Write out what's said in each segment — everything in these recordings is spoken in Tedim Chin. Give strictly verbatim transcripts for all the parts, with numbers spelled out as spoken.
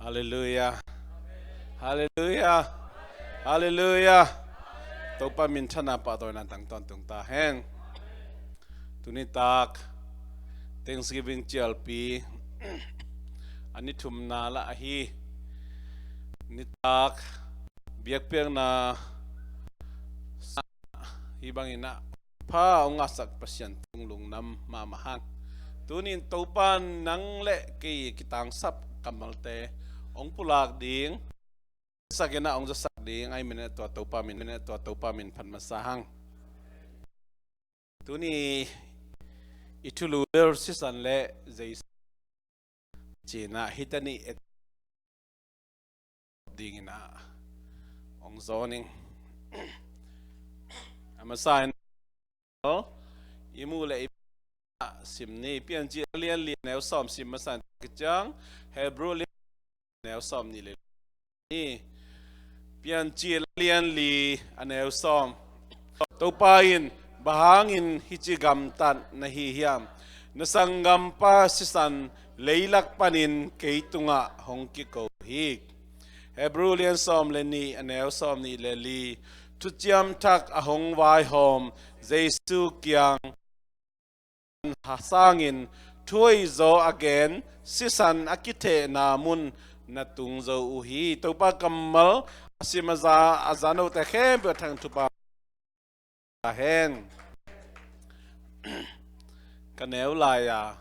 Halleluiah. Halleluiah. Halleluiah. Topa minthanna pahtawina tang tawntung ta hen. Tunitak Thanksgiving cialpi a ni thumna lah ahi. Nitak biakpiakna sa hi bangin ah pha hong ngahsak Pasian tung lungdam mahmah hang. Tunin Topa nang le kei kitangsap kammalte hong pulak ding, sakin ah hong zasak ding ahi manin tua Topa min, tua Topa min phat masa hang. Tuni i thulu lel sisan le Jesu cina hita ni et dingin ah hong zawn ing. A masa in i mu le i sim ni. Piancil a lian li a neu sawm sim masa in kiciang Hebrew lian a neu sawm ni le ni. Piancil a lian li a neu sawm. Topa in, bang hangin hici gamtat na hi hiam? Na sanggampa sisan leilak panin kei tungah hong kiko hi. Hebrew lian sawm le ni a neu sawm ni le li. Thuciam thak a hong vaihawm Jesu kiang ha sangin thuhoih zaw a gen sisan a kithehna mun na tung zo uh hi. Topa kammal a sim a za, a za note khempeuh a thang thupha hen. Ka neu lai-a,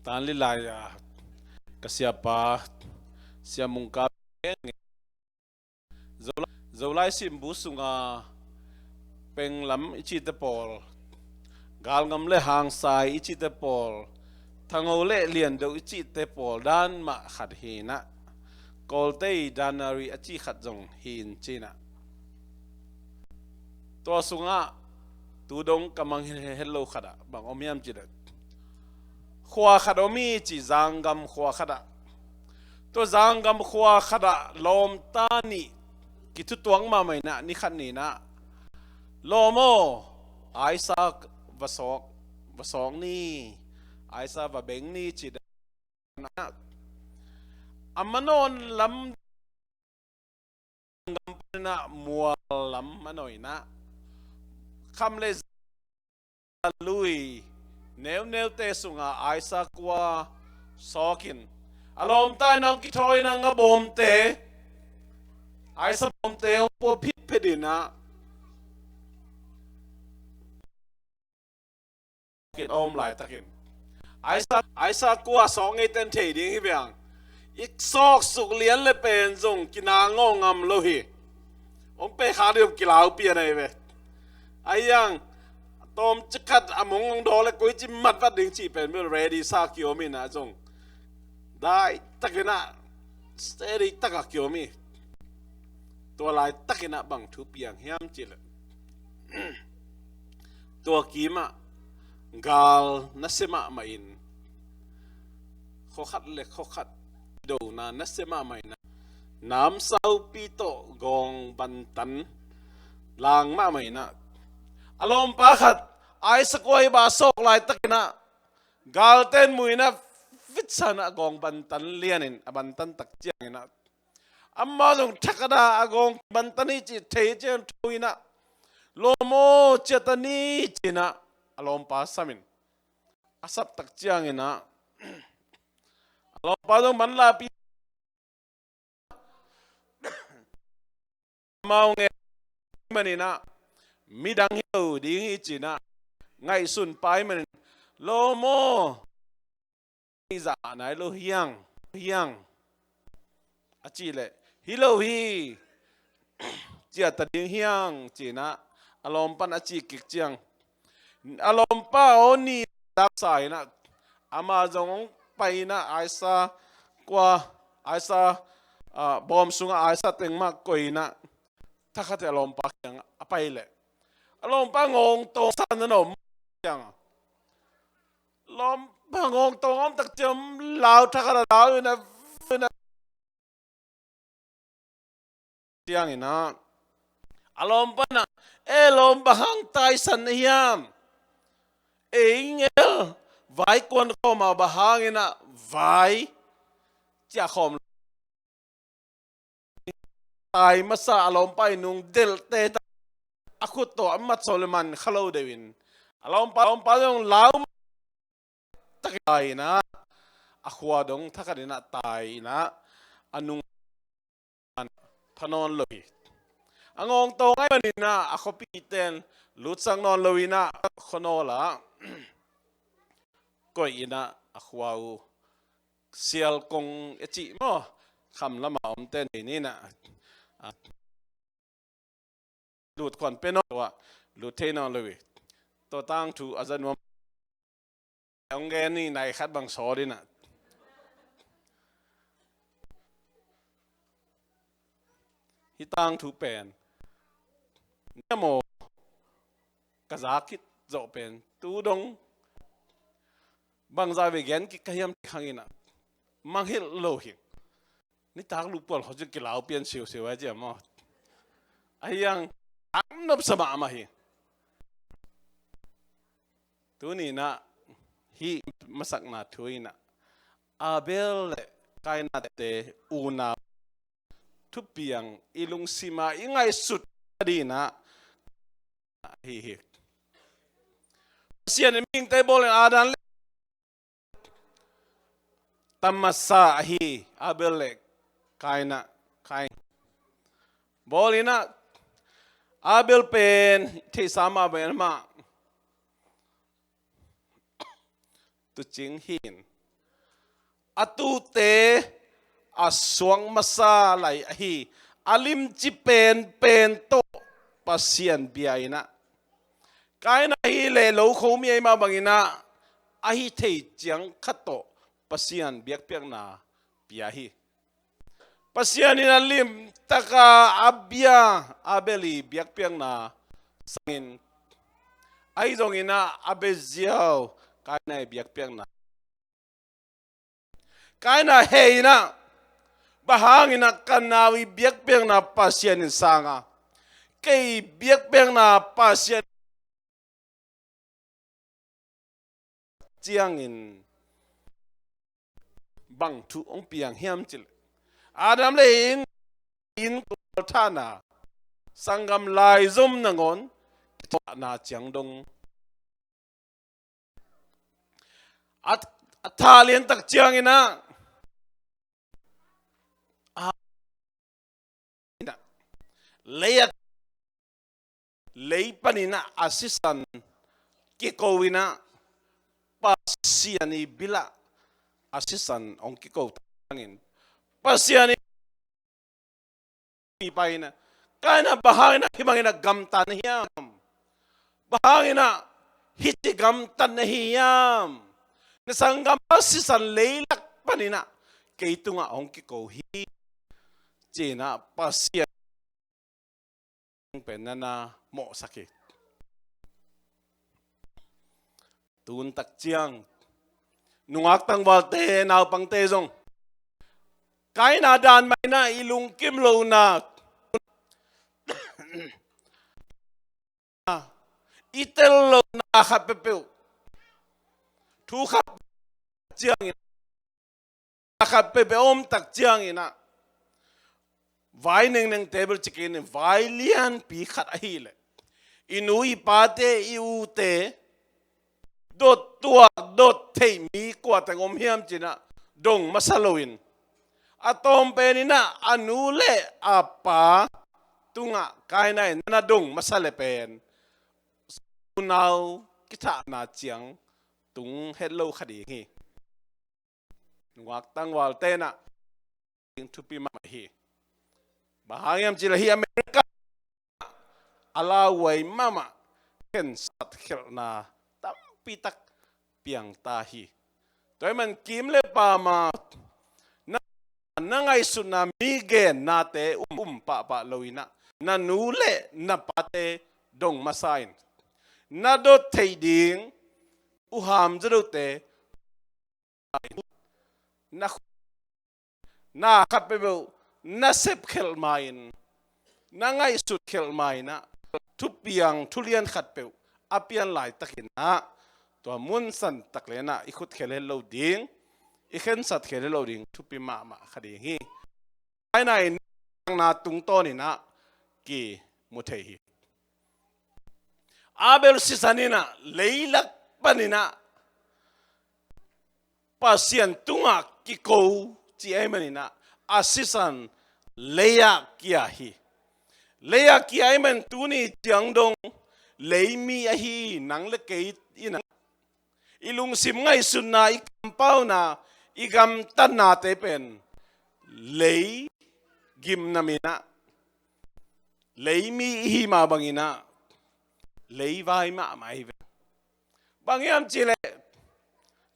tanli lai-a ka siapa Sia Mungka Zolai, Zolai simbu sunga Penglam i cihte pawl, Galngam le Hangsai i cihte pawl, Thangho le Liando i cihte pawl dan mah khat hi inah, Kawlte i danari a cih khat zong hi in ci inah. Tua sungah tu dong ka mang het lo khatah bang om hiam cih leh, khua khat om hi ci, Zanggam khua khatah. Tua Zanggam khua khatah lawmta nih kithutuak mahmah inah, ni khat ni inah, "Lawm aw, aisa va sawk, va sawk ni, aisa va beng ni," ci dan a manawn lam, Zanggam panin ah mual lam manawn inah, kham le lui neuneute sungah aisa kua sawkin, a lawmta in hong kithawi inah, a bawmte, aisa bawmte hong pua phitphit inah, a om laitakin aisa, aisa kua sawk ngei ten thei ding hi ve hang. I sawk suk lian le pen zong kinang ngawh ngam lo hi. Hong pekha ding om, kilau pian ahi ve. Ahi hang tawm cikhat a mong hong daw le koici mat vat ding cih pen bel ready sa kiom inah zong, dai tak inah, steady tak a kiom hi. Tua laitak inah bang thu piang hiam cih leh, tua kimah gal nasia mahmah in, khua khat le khua khat dona nasia mahmah inah, namsaupi tawh gawng bantan lang mahmah inah, a lawmpa khat aisa kua hi ba sawk laitak inah, galten mu inah, fitsa inah gawng bantan lianin, a bantan tak ciang inah, amah zong thakhat ah a gawng bantan hi cih thei ciang thu inah, "Lawm aw, ciah ta ni," ci inah a lawmpa samin, a sap tak ciang inah, a lawmpa zong manlahpi, amau ngen manin ah, midang hi lo ding hi ci inah, ngaihsun pai manin, "Lawm aw, i zah nai lo hiang, hiang," a cih leh, "Hi lo hi, ciah ta ding hiang," ci inah a lawmpan a cih kik ciang, a lawmpa aw ni daksa inah, amah zong hong pai inah, aisa kua, aisa, ah, bawm sungah aisa teng mah koih inah, thakhat a lawmpa kiangah a pai leh, a lawmpa ngawngtawng sa nan om ciang, lawmpa ngawngtawng om tak ciang lau thakhat a lau inah, inah ciang inah, a lawmpa inah, "E lawm, bang hang taisan na hiam? Ei ngel, vai kuan khawm a, bang hangin ah vai ciah khawm lo. Tai masa a lawmpa i nung delhte ta, a khut tawh a mat sawm le man kha lo deuh in, a lawmpa, lawmpa zong lau tak in ah, a khua dong thakhat in ah tai in ah, a nung tha nawn lo hi. A ngawng tawng ahih manin ah, a khuapite in lutsak nawn lo in ah, khuanawl ah koih in ah, a khua uh sial kong e cih maw, kham lam a omte nei ni in ah, a, lut khuan pe nawn lo ah, lut thei nawn lo hi. Tua tangthu a za nuam. Hong gen ni, nai khat bang sawt in ah. Hih tangthu pen, nia maw, ka za khit zawh pen tu dong bangzah vei gen kik ka hiam cih khang in ah, mangngilh lo hi. Nitak lupual khawng cin kilau pian siusiu a ciam maw. Ahi hang a nopsa mahmah hi. Tuni in ah hih masakna thu in ah, Abel le Kaina te unau thupiang i lungsim a i ngaihsut ding in ah ahi hi. Pasian in mihingte bawl in Adam le ta masa ahi Abel le Kaina, Kain bawl in ah, Abel pen theihsa mah bangin amah tuucing hi in, a tuute a suak masa lai ahi, a limci penpen tawh Pasian bia in ah, Kaina hi leh lo kho mi ahih mah bangin ah, a hi thei ciang khat tawh Pasian biakpiakna pia hi. Pasian in a limtak a a bia Abel i biakpiakna sangin, ahi zongin ah a bia ziau Kaina i biakpiakna. Kaina heh in ah, bang hangin ah ka nau i biakpiakna Pasian in sang a, kei biakpiakna Pasian ciangin bang thu hong piang hiam cih leh, Adam le Eve in kual thahna, sanggam laizom nangawn kithuahna ciang dong a, a thah lian tak ciangin ah, a, lei a, lei panin ah a sisan kiko in ah, Pasian i bil ah a sisan hong kiko tak ciangin, Pasian i pai in ah, Kaina, bang hangin ah hih bangin ah gamta na hiam? Bang hangin ah hih ci gamta na hiam? Na sanggampa sisan leilak panin ah kei tungah hong kiko hi, ci-in ah Pasian pen na na mawhsak hi. Tun tak ciang nungak tangvalte, naupangte zong Kaina dan mah in ah i lungkim lohna, i tel lohna khat peuhpeuh, thu khat ciangin, a khat peuhpeuh om tak ciangin ah, vai nengneng table cikin vai lianpi khat ahih leh, i nu i pate, i ute dot tuak dot theih mi kua teng om hiam ci-in ah dong masa loin, a tawm pen in ah a nu le a pa tungah Kaina in na dong masa le pen, unau kithahna ciang tung het lo kha ding hi. Nungak tangvalte in ah ding thupi mahmah hi. Bang hang hiam cih leh hih America a lauhuai mahmah khensat khelhna tampi tak piang ta hi. Tua ahih man kim le pam a na, na ngaihsutna, mi gennate um, um pahpah lo in ah, na nu le na pate dong masa in, na dot theih ding uh hamzaw dote na, na khat peuhpeuh na sep khelh ma-in, na ngaihsut khelh ma-in ah, thupiang, thulian khat peuh a pian laitakin ah, tua mun san tak le in ah i khut khel het lo ding, i khensat khel het lo ding thupi mahmah kha ding hi. Aina in na tungtawn in ah kimu thei hi. Abel sisan in ah leilak pan in ah Pasian tungah kiko ci ahih manin ah a sisan lei-ah kia hi. Lei-ah kia ahih man tuni ciang dong leimi ahi nang le kei in ah i lungsim ngaihsutna, i kampauna, i gamtatnate pen lei gimnam in ah leimi ihi mah bangin ah leivai mahmah hi ve. Bang hiam cih leh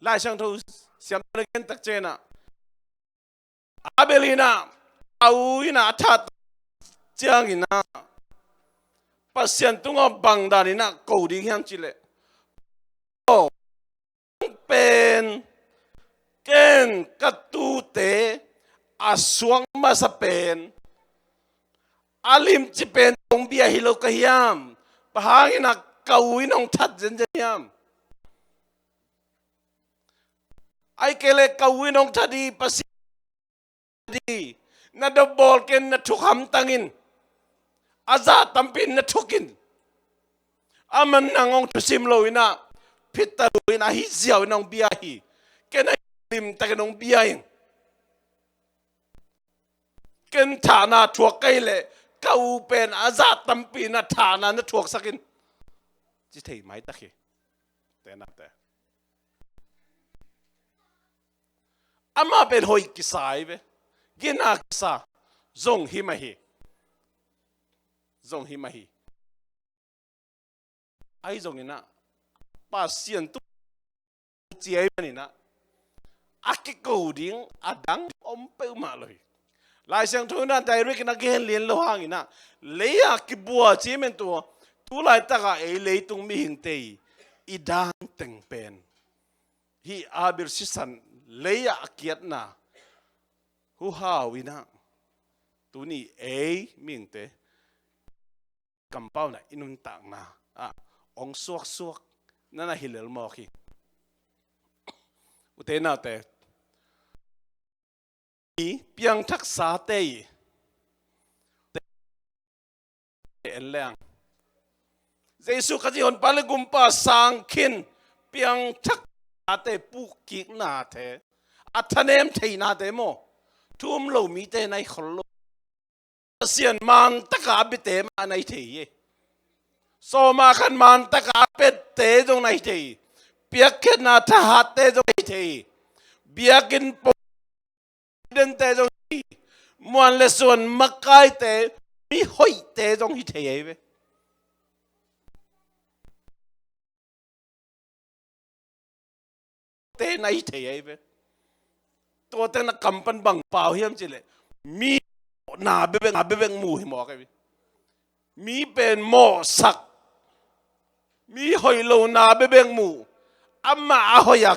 Lai Siangtho siamte na gen tak ciangin ah Abel in ah a u in ah a that ciangin ah Pasian tungah bang dan in ah ko ding hiam cih leh, "Aw, pen ken ka tute a suak masa pen a limci pen hong bia hi lo ka hiam? Bang hangin ah ka u in hong that zenzen hiam? Ahih kei leh ka u in hong that hi, Pasian hi. Na dopbawl ken, na thuk hamtang in, a zah tampi in na thuk in. Aman nang hong thusim lo in ah phit ta lo in, ahi ziau in hong bia hi. Ken ahi limtakin hong bia in. Ken thahna thuak ka hih leh ka u pen a zah tampi in ah thahna na thuaksak in," ci thei maitak hi. Te nate, amah pen hoih kisa hi ve. Gina kisa. Zong hi mah hi. Zong hi mah hi. Ahi zongin ah Pasian tung ci ahih manin ah a kiko ding a dang om peuhmah lo hi. Lai Siangtho in ah direct in a gen lian lo hangin ah lei-ah kibua ci ahih man tua, tu laitak ah ei leitung mihingte i dan teng pen hih Abel sisan lei-ah a kiatna huhau in ah tuni ei mihingte kampauna i nuntakna ah hong suaksuak na na hi lel mawk hi. Ute naute, i piangthaksate i en leng, Jesu Khazih honpa le gumpa sang khin piangthaksate pukkiknate, a thanem theihnate maw, thu um lo mite na hi khol lo. Pasian mantaka a biate mah na hi thei hi. Sawma khan mantaka a pette zong na hi thei hi. Piakkhiatna thahatte zong na hi thei hi. Biakinn pawlpi dente zong hi thei hi. Muan le suan makaite, mi hoihte zong hi thei ahi ve. Te na hi thei ahi ve. Tuate na kam pan bang pau hiam cih leh, mi na bebek, na bebek mu hi mawk ahi ve. Mi pen mawhsak, mi hoih lo na bebek mu, amah a hoih a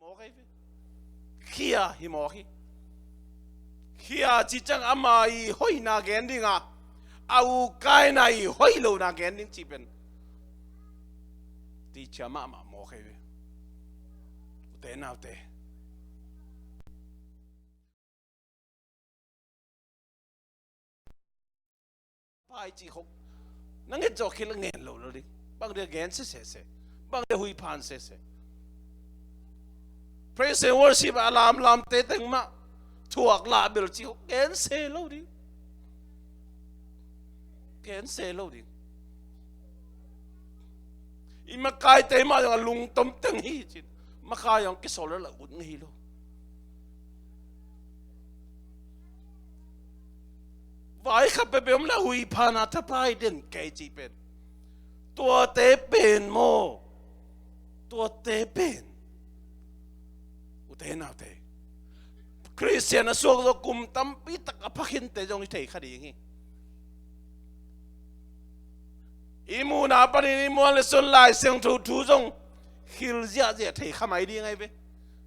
Mawk ei ve. Khia hi mawk hi. Khia ci ciang ama i hoihna gen ding a, a u Kaina i hoih lohna gen ding ci pen. Ti cia mahmah mawk ei ve. Ute naute. Pai ci khok. Nang et zawh khil a ngen lo lo ding. Bang dia gen sesese. Bang dia huiphan sese. Praise and worship a lamlam te teng mah thuak lah bel ci khok. Gen se lo ding. Gen se lo ding. I makai te mah zong a lungtom teng hi cin. Makai zong kisol la ut ngei lo. Vai kha pepe om la huiphan a thapai den kei ci pen. Tuate pen maw. Tuate pen. Ute naute. Khristian a suak zawh kum tampi tak a phakhinte zong i thei kha ding hi. I muhna panin i muan le sun Lai Siangtho thu zong khil ziahziah thei kha mai ding ahi ve.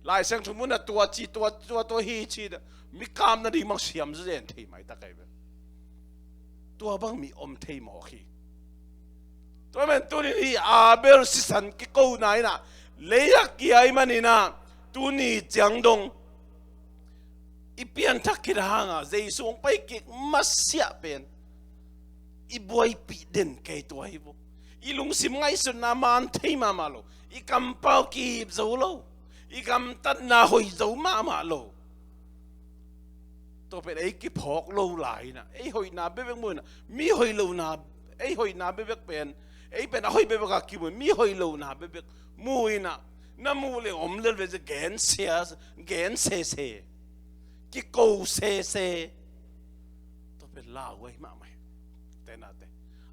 Lai Siangtho muhna tua ci tua tua tua hi ci da. Mi kam nading mang siam zen thei mai tak ahi ve. Tua bang mi om thei mawk hi. Tua men tunin hi Abel sisan kikona inah lei a kia i maninah tuni ciang dong i pianthak khit hanga Jesu hong pai kik masiah pen i buaipih den kei tua hi vo. I lungsim ngaihsutna man thei mahmah lo. I kampau kihip zo lo. I gamtatna hoih zo mahmah lo. Tua pen ei kiphawk lo lai inah ei hoihna bekbek mu inah mi hoih lohna ei hoihna bekbek pen ei pen a hoih bekbek a kimu in mi hoih lohna bekbek mu inah na muh le om lel ve gen sia gen sese kiko sese. Tua pen lau ahi mahmah hi. Tenate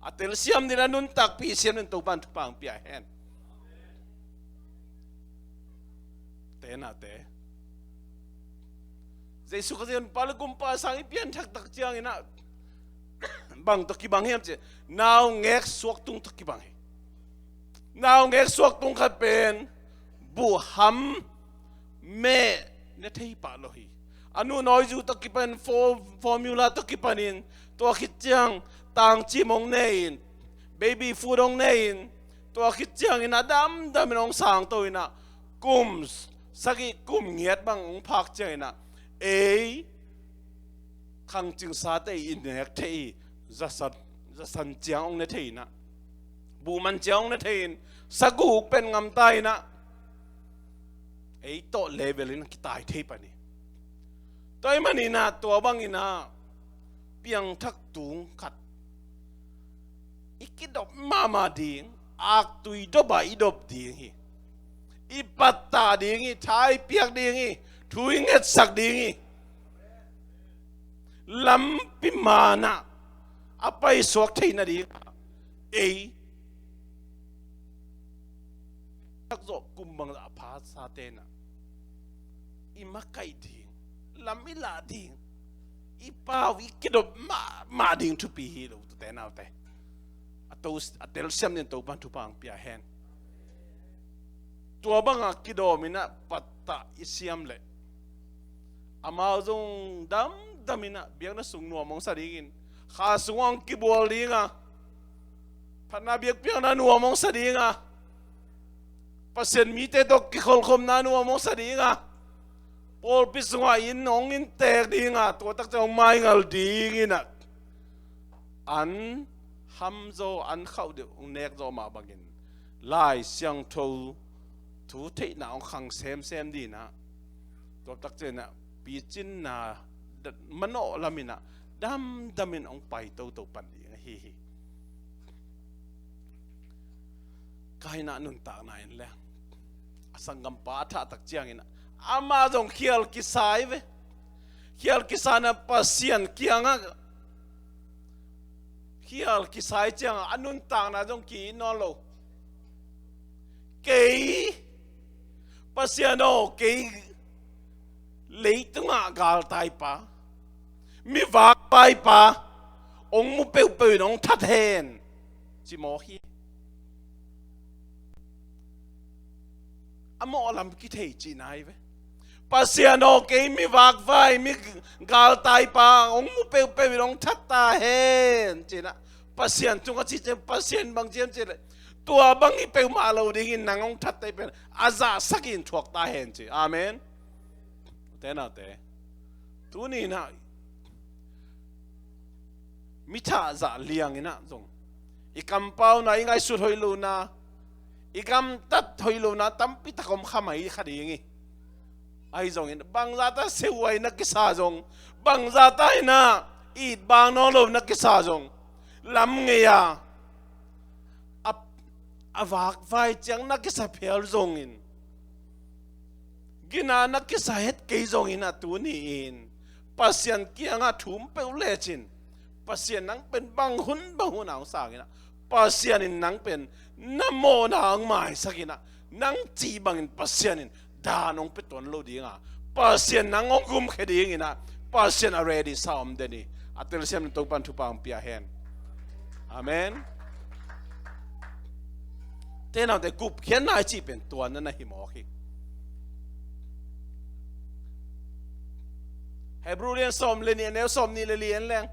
a telsiam ding a nuntakpih siam ding Topan thupha hong pia hen. Tenate Jesu Khazih pa le kumpa sang i pianthak tak cianginah bang tawh kibang hiam ci naungek suaktung tawh kibang hi. Naungek suaktung khat pen buhham meh ne thei pah lo hi. A nu nawizu tawh kipanin fo- formula tawh kipanin tua khit ciang tangcim hong nei in baby food hong nei in tua khit ciangin a damdamin hong sangto inah kum sagih kum ngiat bang hong phak cianginah ei khangcingsate i nek thei i zasan zasan ciang hong ne thei inah buhman ciang hong ne thei in saguk pen ngamta inah ei tawh level in kitai thei pan hi. Tua i maninah tua banginah piangthak tung khat i kidop mahmah ding aktui dop a i dop ding hi. I pattah ding hi. Tha i piak ding hi. Thu i ngetsak ding hi. Lampi manah a paisuak theih nading ei takzawh kum bangzah a pha satenah i makaih ding lam i lah ding i pau i kidop mahmah ding thupi hi lo tute naute. A to a telsiam ding Topan thupha hong pia hen. Tua banga kidawm inah pattah i siam leh amau zong damdam inah biakna sung nuam hong sa dingin kha sungah hong kibual dinga phatna biakpiakna nuam hong sa dinga Pasian mite tawh kikholhkhopna nuam hong sa dinga pawlpi sungah inn hong inntek dinga tua takciang hong maingal dinginah an hamzaw an khauh deuh hong nek zawh mah bangin Lai Siangtho thu theihna hong khang semsem dinah tua takcianginah picinna manawh laminah damdamin hong pai toto pan ding ahi hi. Kaina nuntakna in le a sanggampa a thah tak ciangin amah zong khial kisai ve. Khial kisai na Pasian kiangah khial kisai ciangah a nuntakna zong ki-it nawn lo. Kei Pasian aw, kei leitungah galtaipa mi vakpaipa hong mu peuhpeuh in hong that hen ci mawk hi. a mawh lam kithei cihna hi ve. Pasian aw, kei mi vakvai, mi galtaipa hong mu peuhpeuh in hong that ta hen, cinah Pasian tungah ci ciang, Pasian bang ciam cih leh, tua bang hi peuhmah lo dingin nang hong that ta hi pen a zahsak in thuak ta hen ci. Amen. Te naute, tuni inah mi thah zah liang inah zong i kampauna, i ngaihsut hoih lohna, i gamtat hoih lohna tampi tak om kha mai kha ding hi. Ahi zongin bangzah ta sehuai na kisa zong, bangzah ta inah it bang nawn lo na kisa zong, lam ngei a, a, a vakvai ciang na kisa phial zongin, gina na kisa het kei zongin, a tuni in Pasian kiangah thum peuh lecin, Pasian nang pen bang hun bang hun a hong sang inah, Pasian in nang pen na mawhna hong maisak inah, nang cih bangin Pasian in dan hong pia tuan lo dinga, Pasian nang hong gumkhia ding inah, Pasian a ready sa om den hi. A telsiam in Topan thupha hong pia hen. Amen. Te naute, gupkhiatna i cih pen tua na na hi mawk hi. Hebru lian sawm le nih, a neu sawm nih le li en leng,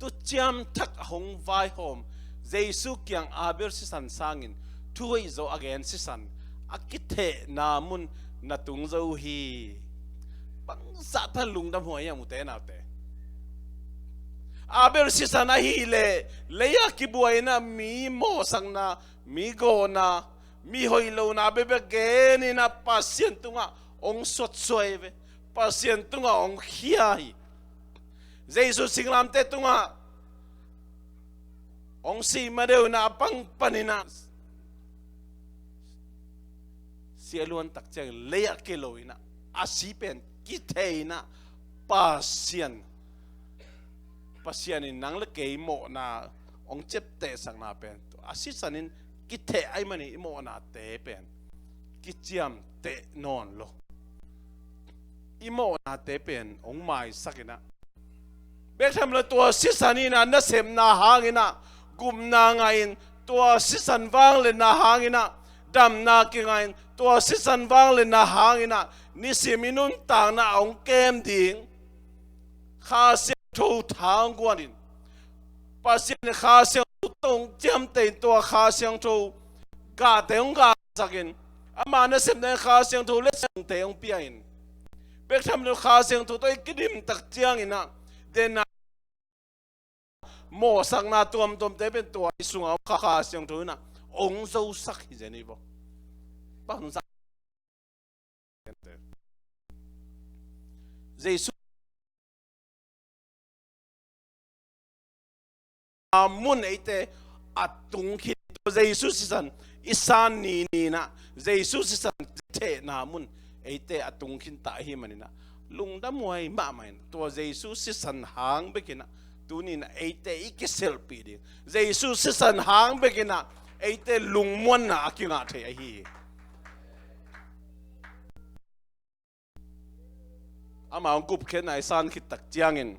tu ciamthak a hong vaihawm Jesu kiang Abel sisan sangin thuhoih zo a gen sisan, a kithehna mun na tung zo hi. Bangzah ta lungdam huai hiam, ute naute? Abel sisan ahih leh lei-ah kibuai inah mi mawhsakna, mi gawhna, mi hoih lohna bekbek gen inah Pasian tungah hong suatsuai ve. Pasian tungah hong khia hi. Jesu singlamteh tungah hong sih ma deuh inah a pang pan inah si a luan tak ciangin lei-ah kei lo inah, a si pen kithei inah, Pasian, Pasian in nang le kei mawhna hong ciaptehsakna pen, a sisan in kitheh ahih manin i mawhnate pen kiciamteh nawn lo. I mawhnate pen hong maisak inah, bek tham lo tua sisan inah nasepna hang inah gupna ngah in, tua sisan vangliatna hang inah damna kingah in, tua sisan vangliatna hang inah nisim i nuntakna a hong kem ding Kha Siangtho tha hong guan in, Pasian in Kha Siangtho tawh hong ciamteh in, tua Kha Siangtho gahte hong gahsak in, ama nasepna in Kha Siangtho le siangte hong pia in, bek tham lo Kha Siangtho tawh i kidim tak ciang inah, den a mawhsakna tuamtuamte pen tua i sungah om Kha, Kha Siangtho inah hong zosak hi zen hi vo. Bangzah Jesu a mun eite a tung khin, tua Jesu sisan i san ni ni inah, Jesu sisan thehna mun eite a tung khin ta ahih manin ah, lungdam huai mahmah in, tua Jesu sisan hang bek inah tuni inah eite i kiselhpih ding, Jesu sisan hang bek inah eite lungmuanna a kingah thei ahi hi. Ama hong gupkhiatna i san khit tak ciangin,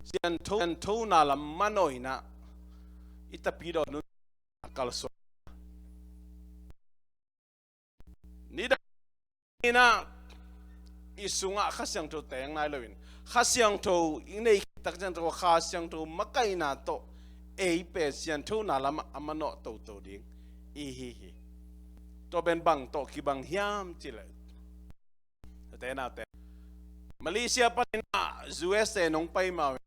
siangtho, siangthona lam manawh inah i tapidawh nuntakna kalsuan. Nidang inah i sungah Kha Siangtho teng nai loin, Kha Siangtho i neih khit tak ciang tua Kha Siangtho makaihna tawh ei pen siangthona lamah a manawh toto ding i hi hi. Tua pen bang tawh kibang hiam cih leh, ute naute, Malaysia panin ah U S A nong pai mah uh,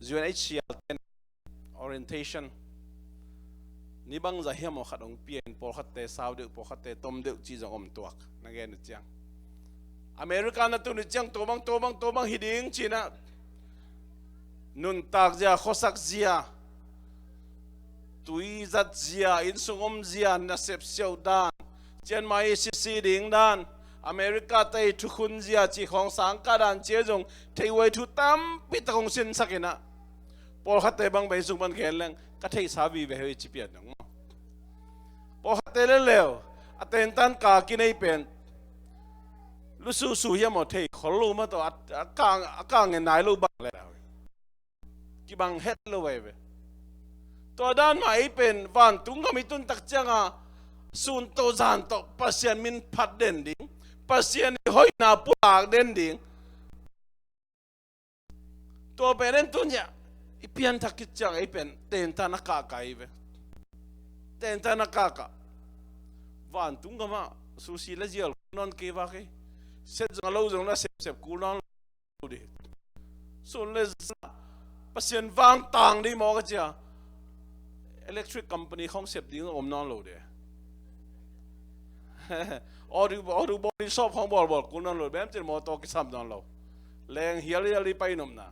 U N H C R ten orientation ni bangzah hiam aw khat hong pia in, pawlkhatte sau deuh, pawlkhatte tom deuh cih zong om tuak, na gen uh ciang. America na tun uh ciang tua bang, tua bang, tua bang hi ding ci inah, nuntak zia, khuasak zia, tui zat zia, innsung om zia, nasep siauh dan, cianmai i sisi ding dan, America te i thukhun zia cih khawng sangkah dan cia zong theihhuai thu tampi tak hong sinsak inah, pawlkhatte bang beh sung pan gen leng ka theihsa vive hi ci pian dong maw. Pawlkhatte le leu a tentan ka kinei pen lususu hiam aw thei khol lo mah tawh, a, a kang, a kang ngen nai lo bang le. Kibang het lo ahi ve. Tua dan mah ei pen vantung gam i tun tak cianga sun tawh zan tawh Pasian min phat den ding, Pasian i hoihna pulak den ding. Tua pen en tun hiah i pianthak khit ciang ei pen tentan a kahkah hi ve. Tentan a kahkah. Vantung gamah susi le zial kul nawn kei vak hi. Set zong a lo zong na sepsep kul nawn lo dih. Sun le za Pasian vangtang dih maw ka cia. Electric company khong sep ding om nawn lo dih. Audio, audio body shop khong bawlbawl kul nawn lo bem cin mawtaw kisam nawn lo. Leng hial hial i pai nopna.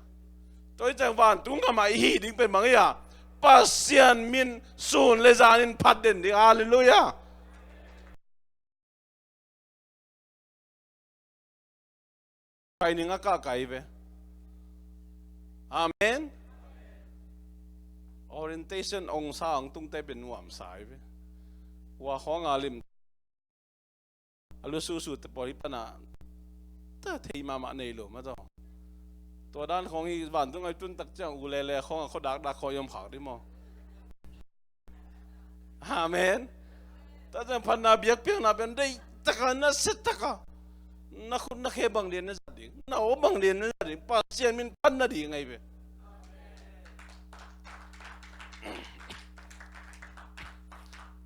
Tua hi ciang vantung gamah i hi ding pen bang hi a, Pasian min sun le zanin phat den ding. Halleluiah. Pai ning a kahkah hi ve. Amen. Orientation ong sa ong tungte pen nuamsa hi ve. Hua khawng a lim a lususu te pawl hi pana ta thei mahmah nei lo mah tawh. Tua dan khawng hi vantung a i tun tak ciang u lele khawng a khuadakdak khawng i om khak dih maw? Amen. Tua ciang phatna biakpiakna pen deih taka na set taka na khut na khe bang lian na zat ding, na aw bang lian na zat ding, Pasian min phat nading ahi ve.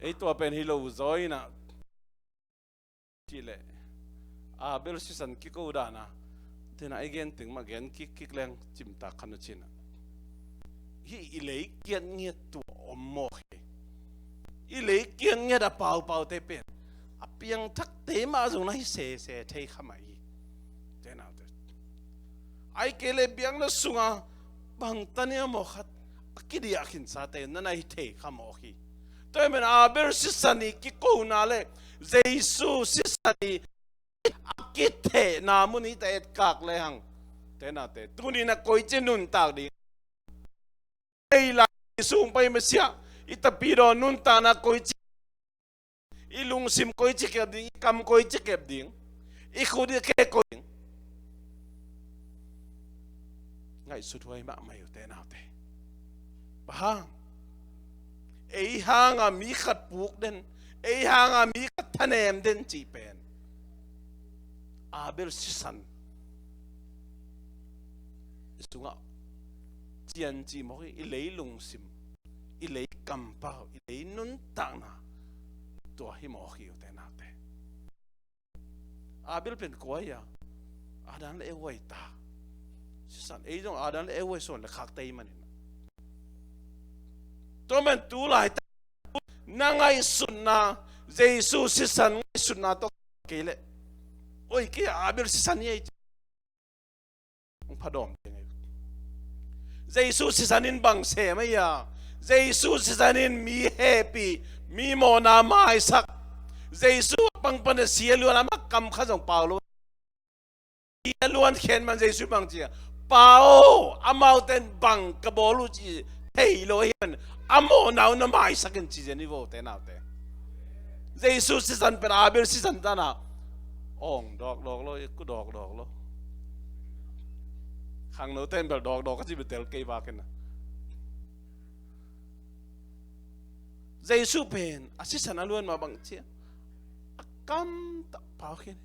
Ei tua pen hi lo zaw inah. Cih leh Abel sisan kiko dana tena i gen teng mah gen kikkik leng cimtak khan a cinah. Hih i lei kiat ngiat tua om mawk hi. I lei kiat ngiat a paupaute pen a piangthakte mah zong na hi sese thei kha mah hi. Tenaute. Ai kei le biakna sunga bang tania maw khat a kidiah khinsate na na hi thei kha mawk hi. Tua hi men Abel sisan i kikona le Jesu sisan i a kithehna mun i ta etkak le hang. Tenate tunin a koici nuntak ding. Ei lai sung pai masiah i tapidaw nuntakna koici, i lungsim koici kep ding, i kam koici kep ding, i khut i khe koi ding. Ngaihsut huai mahmah hi uh tenaute. Bang hang? Ei hanga mi khat puk den, ei hanga mi khat thanem den cih pen Abel sisan i sungah cian cih mawk hi. I lei lungsim, i lei kampau, i lei nuntakna tua hi mawk hi uh tenaute. Abel pen kua hi a? Adam le Eva i ta. Sisan ei zong Adam le Eva i suan le khakte i manin. Tua man tu lai ta na ngaihsutna Jesu sisan ngaihsutna tawh kei leh oi kei a Abel sisan hi ei. Hong phadawm ding ahi. Jesu sisan in bang sem ahi a? Jesu sisan in mi hehpih, mi mawhna maisak. Jesu a pangpan a si a luan a mak kam kha zong pau lo. Si a luan khen man Jesu bang ci a? Pa aw, amaute in bang ka bawl uh ci thei lo ahi man a mawhna uh na maisak in ci zen i vo tenaute. Jesu sisan pen Abel sisan tana awng dawkdawk lo, i ku dawkdawk lo. Khangno ten bel dawkdawk ka ci bel tel kei vakin a. Jesu pen a sisan a luan mah bang cia a kamtah pau khin.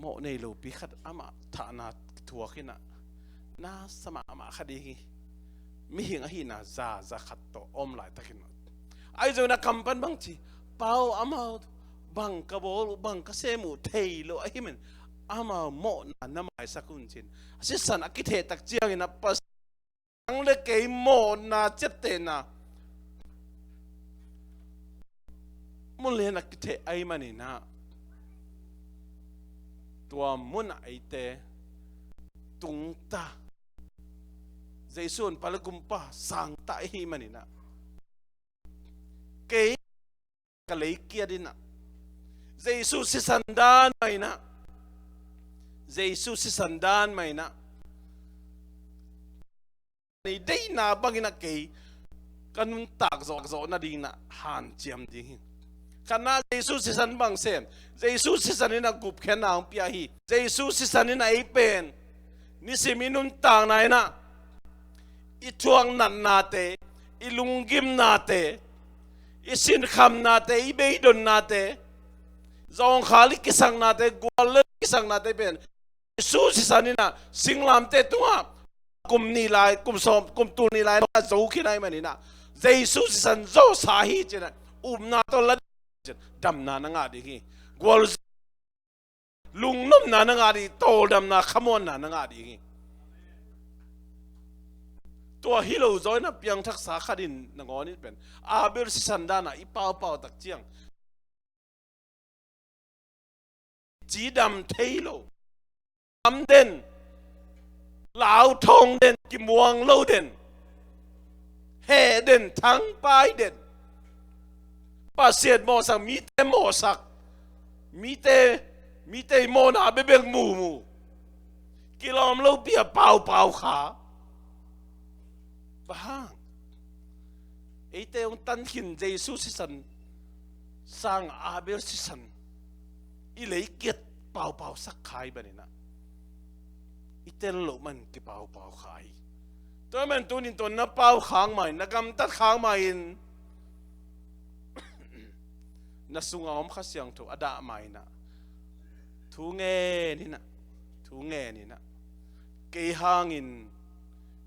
Mawh nei lopi khat amah thahna thuak inah na sa mahmah kha ding hi. Mihing ahihna zaza khat tawh om laitakin ahi zongin a kam pan bang ci, Pa aw, amau bang ka bawl uh, bang ka sem uh thei lo ahi men amau mawhna na maisak un cin a sisan a kithehtak ciangin a Pasian le kei mawhna ciaptehna mun lian a kitheh ahi maninah tua munah eite tungta Jesu honpa le gumpa sangta ihi maninah kei ka lei kiat inah Jesu sisan dan mah inah Jesu sisan dan mah inah ni deihna bangin a kei ka nuntak zawhzawh nadingin a hanciam ding hi. Khatna Jesu sisan bang sem? Jesu sisan in a gupkhiatna hong pia hi. Jesu sisan in a ei pen Nisim i nuntakna in ah i thuak natnate, i lunggimnate, i sinkhamnate, i beidonnate, zawngkhal i kisaknate, guallel i kisaknate pen Jesu sisan in ah singlamteh tungah kum nih lai, kum sawm, kum tul nih lai a zo khin ahih manin ah Jesu sisan zawhsa hi ci-in ah upna tawh la ding, damna na ngah ding hi. Gualzo, lungnopna na ngah ding, tawldamna, khamuanna na ngah ding hi. Tua hi lo zaw in ah piangthaksa khat in nangawn in pen Abel sisan dan ah i paupau tak ciang cidam thei lo, lam den, lauthawng den, kimuang lo den, heh den, thangpai den, Pasian mawhsak, mite mawhsak, mite, mite mawhna bekbek mumu, kilawm lopi a paupau kha. Bang hang? Eite hong tan khin Jesu sisan sang Abel sisan i leikiat paupausak kha ahih manin ah i tel loh man kipaupau kha hi. Tua ahih manin tunin tua na pau khak ma-in, na gamtat khak ma-in, na sunga om Kha Siangtho a dah ma-in ah thu ngen in ah, thu ngen in ah, kei hangin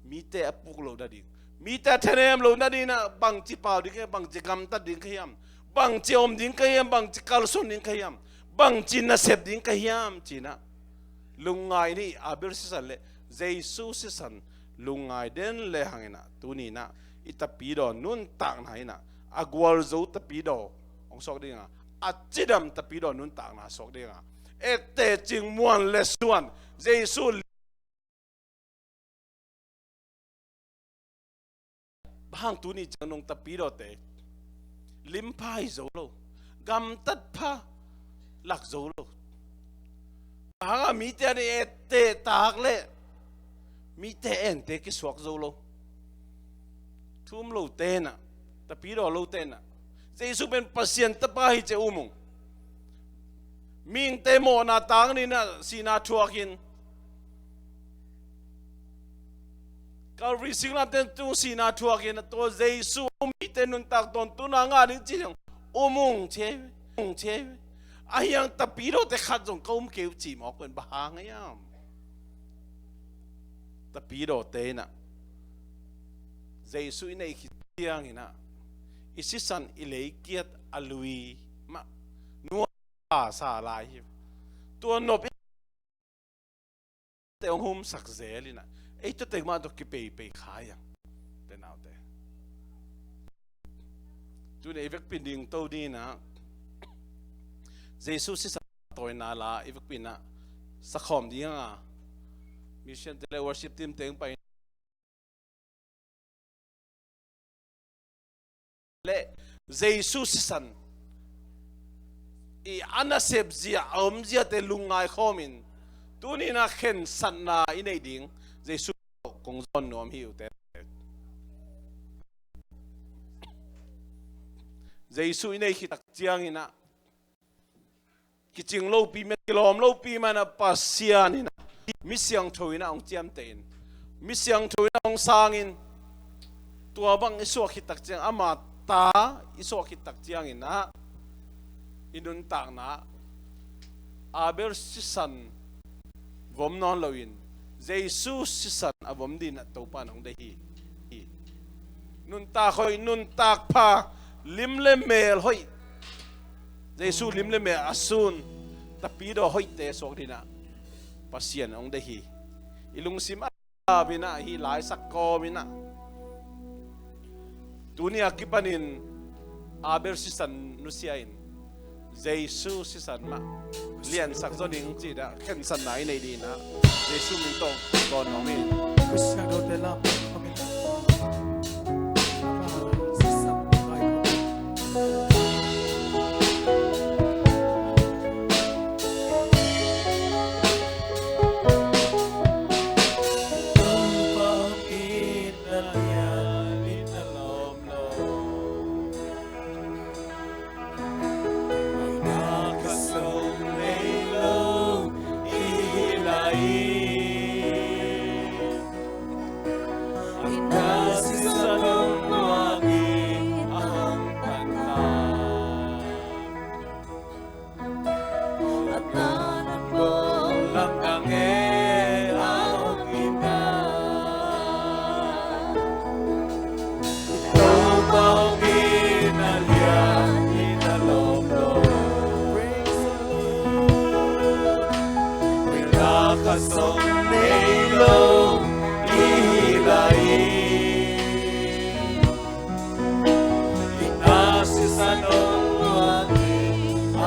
mite a puk loh nading, mite a thanem loh nading in ah bangci pau ding ka hiam, bangci gamtat ding ka hiam, bangci om ding ka hiam, bangci kalsuan ding ka hiam, bangci nasep ding ka hiam ci-in ah lungngai ni. Abel sisan le Jesu sisan lungngai den le hang in ah tuni in ah i tapidaw nuntakna in ah a gualzo tapidaw hong suak ding a, a cidam tapidaw nuntakna suak ding a, etteh, cingmuan, lesuan, Jesu Bang hang tuni ciang nong tapidawte lim pha hi zo lo, gamtat pha lak zo lo. Bang hang a mite an i etteh tak leh mite ente kisuak zo lo. Thu um lote in ah, tapidaw lote in ah, Jesu pen Pasian Tapa hi ci-a um ung. Mihingte mawhna tang ni-in ah sihna thuakin, Calvary singlamteh tung sihna thuakin, tua Jesu a um mite nuntak tawntungna ngah ding ci-in um ung ci hi, um ci hi. Ahi hang tapidawte khat zong ka um kei uh cih mawk pen bang hang hiam? Tapidawte in ah Jesu i neih khit ciangin ah i sisan, i leikiat a lui mah nuam sa lai hi. Tua nop in te hong humsak zel in ah ei tua tek mah tawh kipeipei kha hi hang, te naute. Tuni ei vekpi in dingto ding in ah Jesu sisan tawina la i vekpi in ah sakhawm ding hang a, musician te le worship team te hong pai le Jesu sisan i a nasep zia, a om ziate lungngai khawmin, tuni-in ah khensatna i neih ding Jesu kong zawn nuam hi uh te. Jesu i neih khit tak ciangin ah kicing lopi mah, kilawm lopi mah in ah Pasian in ah mi siangtho in ah hong ciamteh in, mi siangtho in ah hong sangin, tua bang i suah khit tak ciang, ama ta i suah khit tak ciangin ah i nuntakna Abel sisan vom nawn loin Jesu sisan a vom ding in ah Topa in hong deih hi. Nuntak hoih, nuntak pha, lim le mel hoih, Jesu lim le mel a sun tapidaw hoihte suak ding in ah Pasian hong deih hi. I lungsim a in ah, hih laisak kawm in ah, tuni a kipanin Abel sisan nusia in Jesu sisan mah liansak zaw ning cih dah khensatna i neih ding in ah Jesu min tawh kong zawn nuam hi.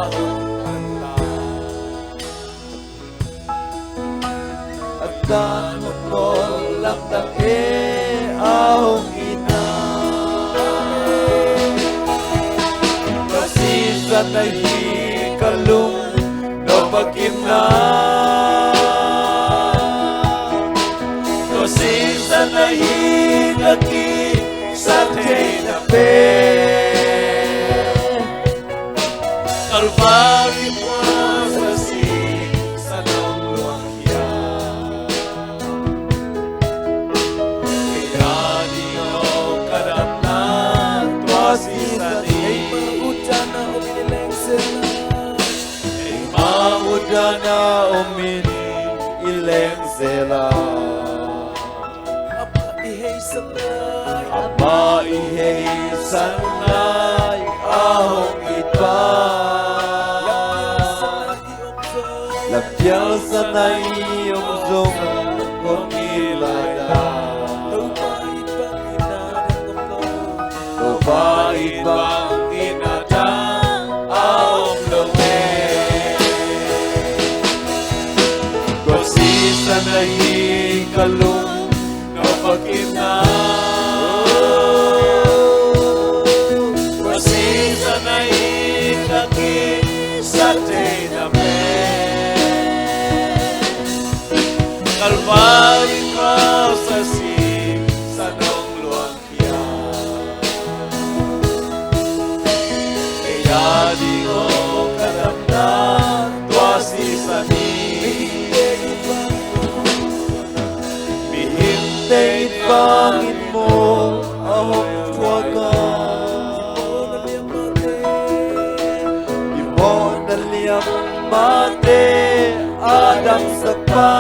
A tan a pawl lamdang e a hong itna. Tua sisan ahi ka lung nop a kimna. Tua sisan ahi ka kisat theihna pen. Kalvari cross a sisan hong luang hiam. Kei a ding aw ka damna tua sisan hi. Eima utdan a om in i lengzel a. Eima utdan a om in i lengzel a. Amah i heisan lai, amah i heisan lai a hong it pa. Lampial san a i om zong hong it lai ta. Topa it bang itna dang om lo. Topa it bang itna dang a om lo e. Tua sisan ahi ka lung nop a kimna. Tua sisan ahi ka kisat theihna pen. Kalvari cross a sisan hong luang hiam. Kei a ding aw ka damna tua sisan hi. Mihingte it bangin maw a hong thuak a. I mawhna liam mahte a damsak pa.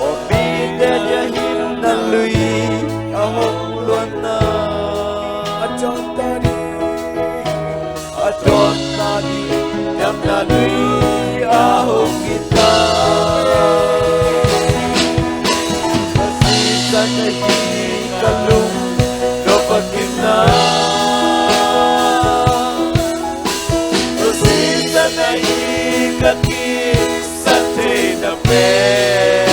Aw mite dia hinna lui a hong luanna. A dawnna ding, a dawnna ding damna lui a hong it ta. Tua sisan ahi ka lung nop a kimna. Tua sisan ahi ka kisat theihna pen.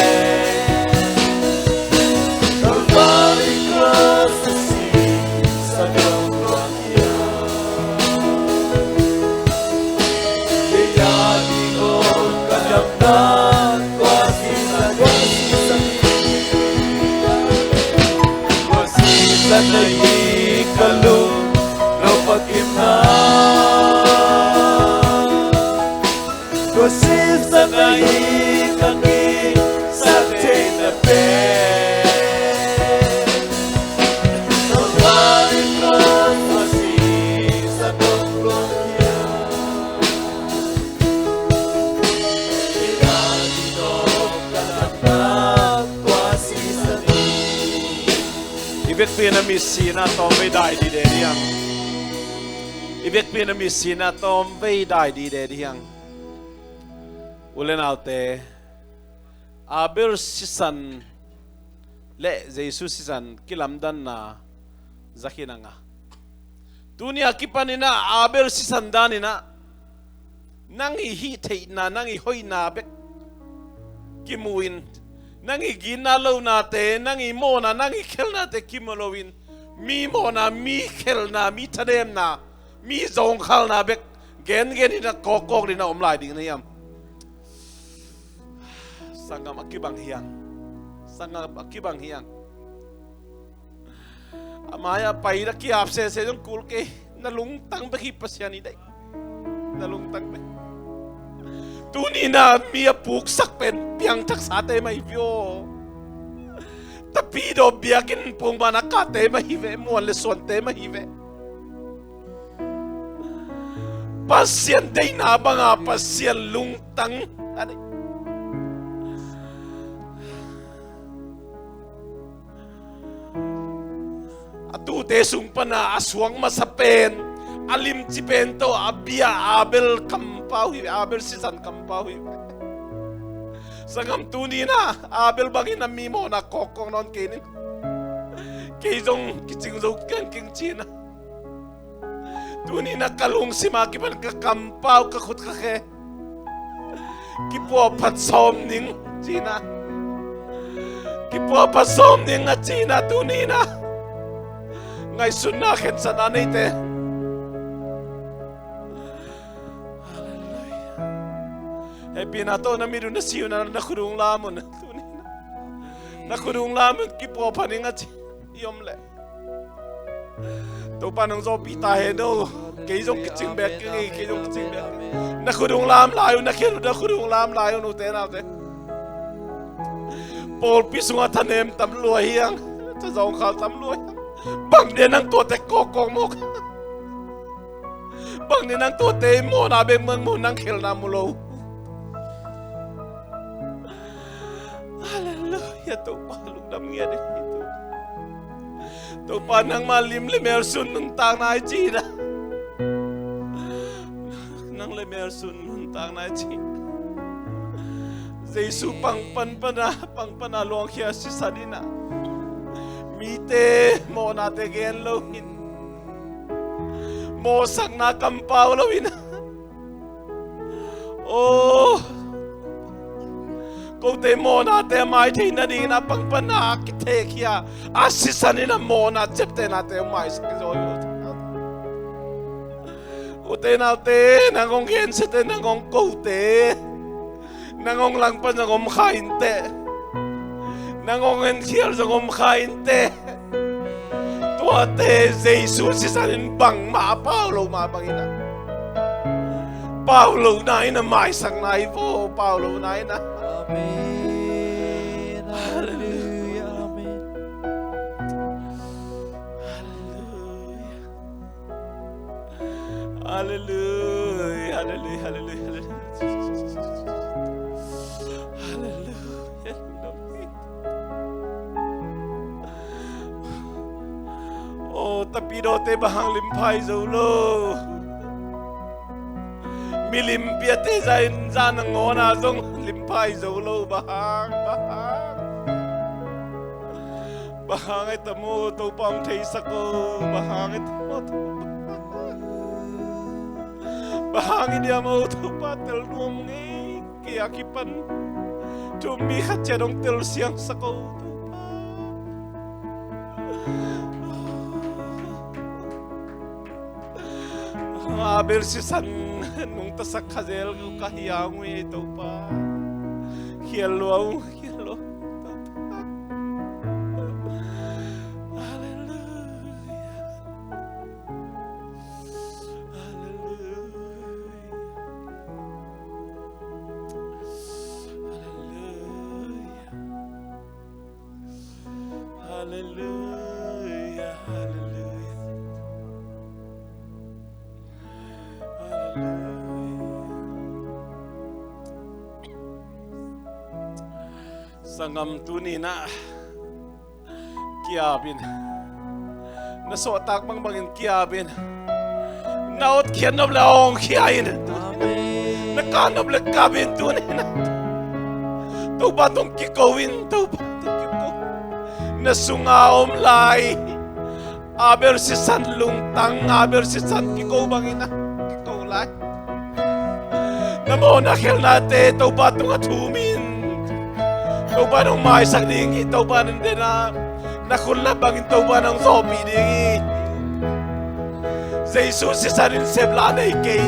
Kalvari cross a sisan hong luang hiam. Kei a ding aw ka damna tua sisan hi. Tua sisan ahi ka lung nop a kimna. Tua sisan ahi ka kisat theihna pen. Kalvari cross a sisan hong luang hiam. Kei a ding aw ka damna tua sisan hi. I vekpi in a mi sihna tawm vei dai dide ding hang. I vekpi in a mi sihna tawm vei dai dide ding hang. U le naute, Abel sisan le Jesu sisan kilamdanna za khin a nga. Tuni a kipanin ah Abel sisan danin ah nang i hih theihna, nang i hoihna bek kimu in, nang i ginna lonate, nang i mawhna, nang i khelnate kimu loin, mi mawhna, mi khelna, mi thanemna, mi zawngkhalna bek gengen in a kawkkawk in a om lai ding na hiam? Sanggam, a kibang hi hang. Sanggam, a kibang hi hang. A mai-ah pai na ki-ap sese zong kul kei. Na lungtang bek hi Pasian i deih. Na lungtang bek. Tuni na mi a puksak pen piangthaksate mah hi ve aw. Tapidaw biakinn pung bana kate mah hi ve, muan le suante mah hi ve. Pasian deihna banga Pasian lungtang a deih. A tuute sung pana a suak masa pen, a limci pen tawh a bia Abel kampau hi ve, Abel sisan kampau hi ve. Sanggam, tuni na Abel bangin a mi mawhna kawkkawk nawn kei ning. Kei zong kicing zo kengkeng ci-in a. Tuni-in ah ka lungsim a kipan ka kampau, ka khut ka khe kipuahphat sawm ning ci-in ah, kipuahphat sawm ning a ci-in ah, tuni-in ah ngaihsutna khensatna neite. Halleluiah. Hehpihna tawh na mit uh na si uh na, na khut uh lam un. Tuni-in ah na khut uh lam un, kipuahphat ning a ci i om leh. Topa nong zawhpih ta hen aw. Kei zong kicing bek keng ei, kei zong kicing bek keng. Na khut uh lam lai un, na khut uh, na khut uh lam lai un, ute naute. Pawlpi sungah thanem tam lua hiang, thazawng khal tam lua hiang. Bang dia nang tuate kawkkawk mawk? Bang dia nang tuate mawhna bek mawk, nang khelhna mu lo? Halleluiah, Topa lungdam ngiat hi. Topa nangmah lim le mel sun nuntakna i ci hi na. Nang le mel sun nuntakna i ci. Jesu pang pan pana, pang pana luangkhia sisan in ah, mite mawhnate gen lo in, mawhsakna kampau lo in ah, aw, kote mawhnate a mai theih nadingin a pang pana a kithekhia a sisan in a mawhna ciaptehnate hong maisak hi zaw hi. Ute naute, nang hong gensiate, nang hong kote, nang hong langpan zong om kha inteh. Nang hong enkhial zong om kha inteh. Tuate Jesu sisan in bangmah a pau lo mah bangin ah, pau lohna in a maisakna hi vaw, pau lohna in ah. Amen. Halleluiah. Amen. Halleluiah. Halleluiah, halleluiah, halleluiah, halleluiah. Halleluiah. Aw, tapidawte, bang hang limphai zo lo? Milim piate za in, za nangawn ah zong limphai zo lo, bang hang, bang hang? Bang hang e tam aw, Topa hong theisak o, bang hang e tam aw, Topa? Bang hang i diam aw, Topa, tel nuam ngei, kei a kipan thu-um mi khat ciat hong telsiangsak o, Topa. Abel sisan nungtasak kha zel ka hi a, hong ui, Topa. Khial lua, hong khial lua, Topa. Halleluiah. Halleluiah. Halleluiah. Halleluiah, halleluiah. Halleluiah. Sanggam, tuni-in ah ki-ap in. Na suahtak bangbangin ki-ap in. Na hotkhiat nop leh hawngkhia in. Amen. Na kap nop leh kap in tuni-in ah. Topa tung kiko in, Topa tung kiko. Na sunga om lai Abel sisan lungtang, Abel sisan kiko bangin ah kiko lai. Na mawhna khelhnate Topa tungah thum in. Topa nong maisak ding hi, Topa nong den a, na khut lap bangin Topa nong zawhpih ding hi. Jesu sisan in sep la nei kei.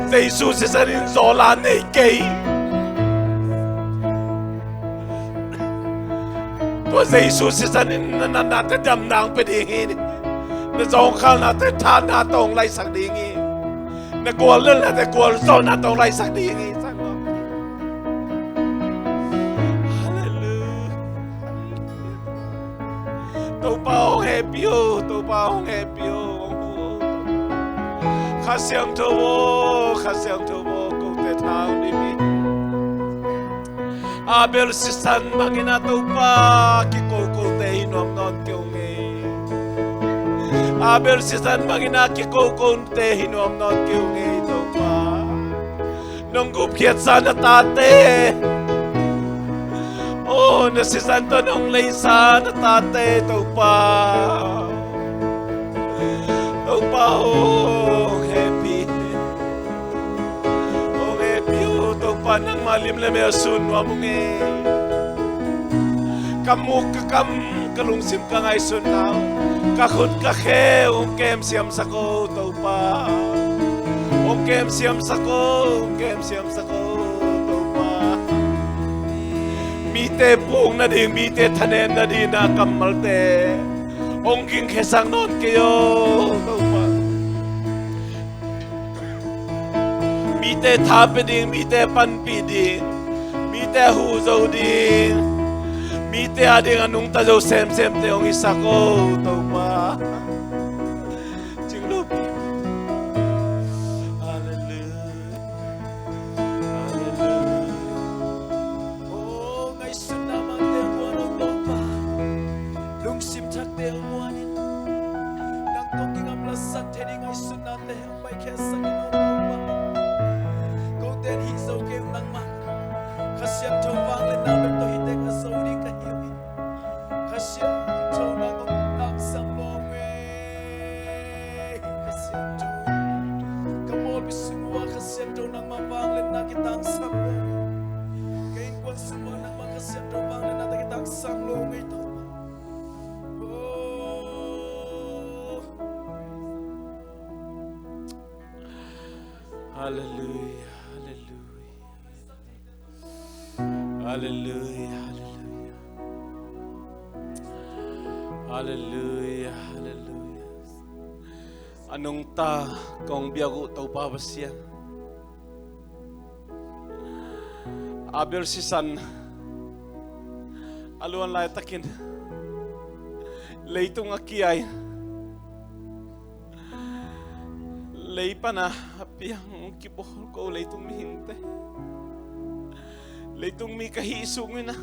Jesu sisan in zaw la nei kei. Tua Jesu sisan in na natnate damna hong pia ding hi. Na zawngkhalnate thahatna tawh hong laisak ding hi. Na guallelhnate gualzawhna tawh hong laisak ding hi. Halleluiah. Topa hong hehpih o, Topa hong hehpih o, hong huh o. Kha Siangtho aw, Kha Siangtho aw, kote tha hong dim in. Abel sisan bangin ah Topa kikokote hi nuam nawn kei ung ei. Abel sisan bangin ah kikokote hi nuam nawn kei ung ei Topa. Nong gupkhiatsa na tate, aw, na sisan tawh nong leisa na tate Topa. Topa aw, Ka lim le mel sun nuam ung ei. Ka muk ka kam, ka lungsim ka ngaihsutna uh, ka khut ka khe uh hong kemsiamsak o Topa. Hong kemsiamsak o, hong kemsiamsak o Topa. Mite puk nading, mite thanem nading na kammalte hong gingkhesak nawn kei o Topa. Mite tha pia ding, mite panpih ding, mite huh zo ding, mite a ding a nungta zo semsemte hong hisak o Topa. Cing lo pi. Halleluia. Halleluia. O ngaihsutna mangte muan o Topa. Lungsim thakte muan in. Nang kong kingamlasak thei ding ngaihsutnate hong paikhiatsak in o Topa. Kote in hih zo kei ung nangmah. Kha Siangtho vangliatna bek tawh hih teng a zo ding ka hi uh hi. Kha Siangtho nang hong tangsam lawng ei. Kha Siangtho. Ka pawlpi sung ua Kha Siangtho nangmah vangliatna kitangsam lawng ei. Ka innkuan sung ua nangmah Kha Siangtho vangliatna kitangsam lawng ei Topa. Oh. Halleluia, halleluia. Halleluia, halleluia. Halleluia, halleluia. A nungta kong biak uh Topa Pasian. Abel sisan a luan laitakin leitung a kia-in lei pana a piang kibawl ko leitung mihingte, leitung mi ka hih sungin ah,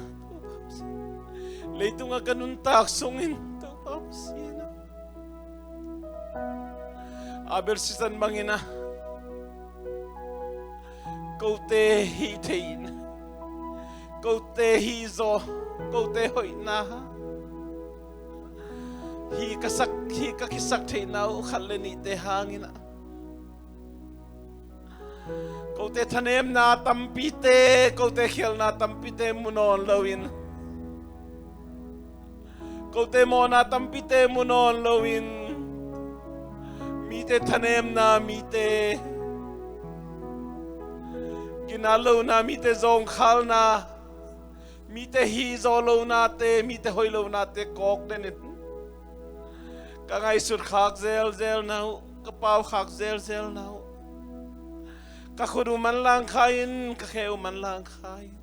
leitung a ka nuntak sungin Topa Pasian ah, Abel sisan bangin ah kote hih thei in, kote hih zaw, kote hoihna, hih ka sak, hih ka kisak theihna uh khat le nihte hangin ah, kote thanemna tampite, kote khialhna tampite mu nawn loin, kote mawhna tampite mu nawn loin, mite thanemna, mite ginat lohna, mite zawngkhalna, mite hih zaw lonate, mite hoih lonate kawk den in ka ngaihsut khak zelzelna uh, ka pau khak zelzelna uh, ka khut uh manlang kha in, ka khe uh manlang kha in.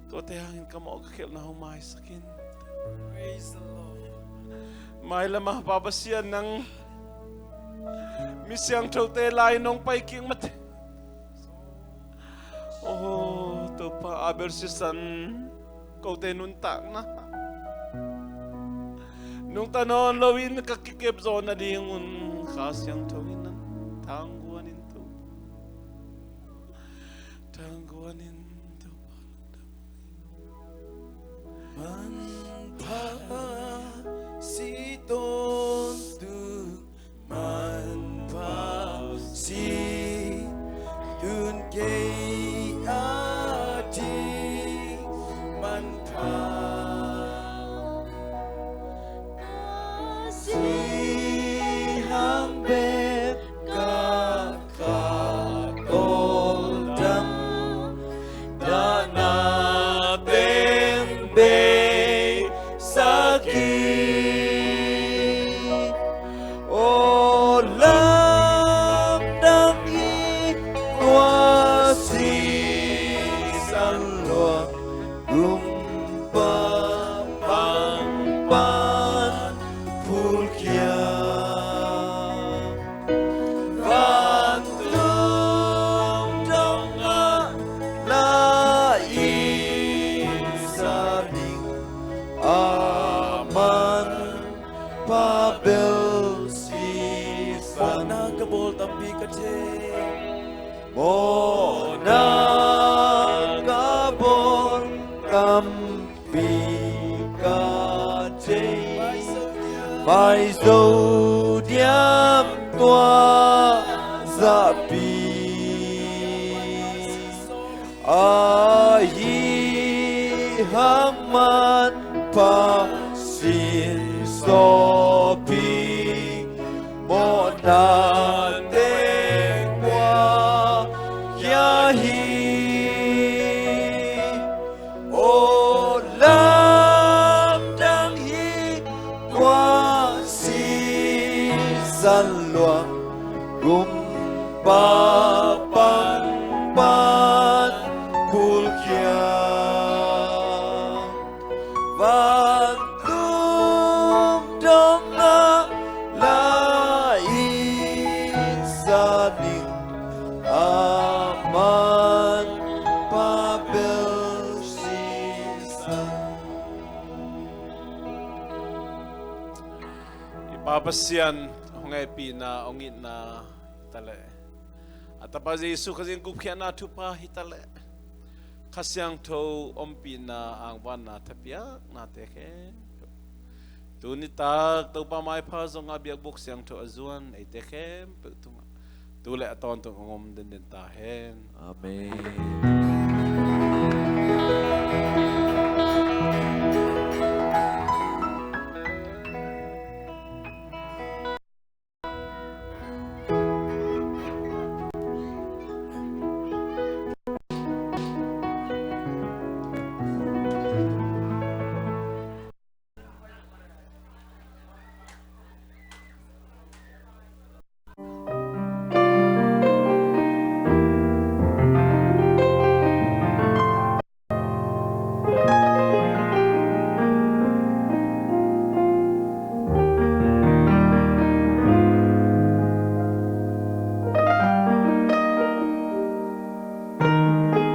Tuate hangin ka mawh ka khialhna uh maisak in. Praise the Lord. Mailam ah Pa Pasian nang mi siangthote lai nong pai kik mate. Oh Topa, Abel sisan kote nuntakna nungta nawn loin ka kikep zawh nadingun Kha Siangtho in nang thangguan in Topa. Thangguan in Topa. Manpha si tawntung, manpha si tun kei a ding manpha si hang bek ka ka tawldam dahna teng beisak hi. Aw lamdang hi tua sisan lua, Gumpa pang pan phulkhia. Vantung dongah la inn sa ding a manpha bel si pan. Mawhna ka bawl tampi ka thei. Mawhna ka bawl tampi ka thei. Pai zo diam tua zahpi. Tan luang kumpa pan pan kulkhia. Vantung dong a la in sa ding a man pa bel sisan. I Pa Pasian hong hehpihna, hong itna hi ta leh, a Tapa Jesu Khazih gupkhiatna thupha hi ta leh, Kha Siangtho ompihna, angvanna, thapiaknate khempeuh, tuni tak Topa maipha zong a biakbuk siangtho a zuan eite khempeuh tungah tu le a tawntung hong om denden ta hen. Amen.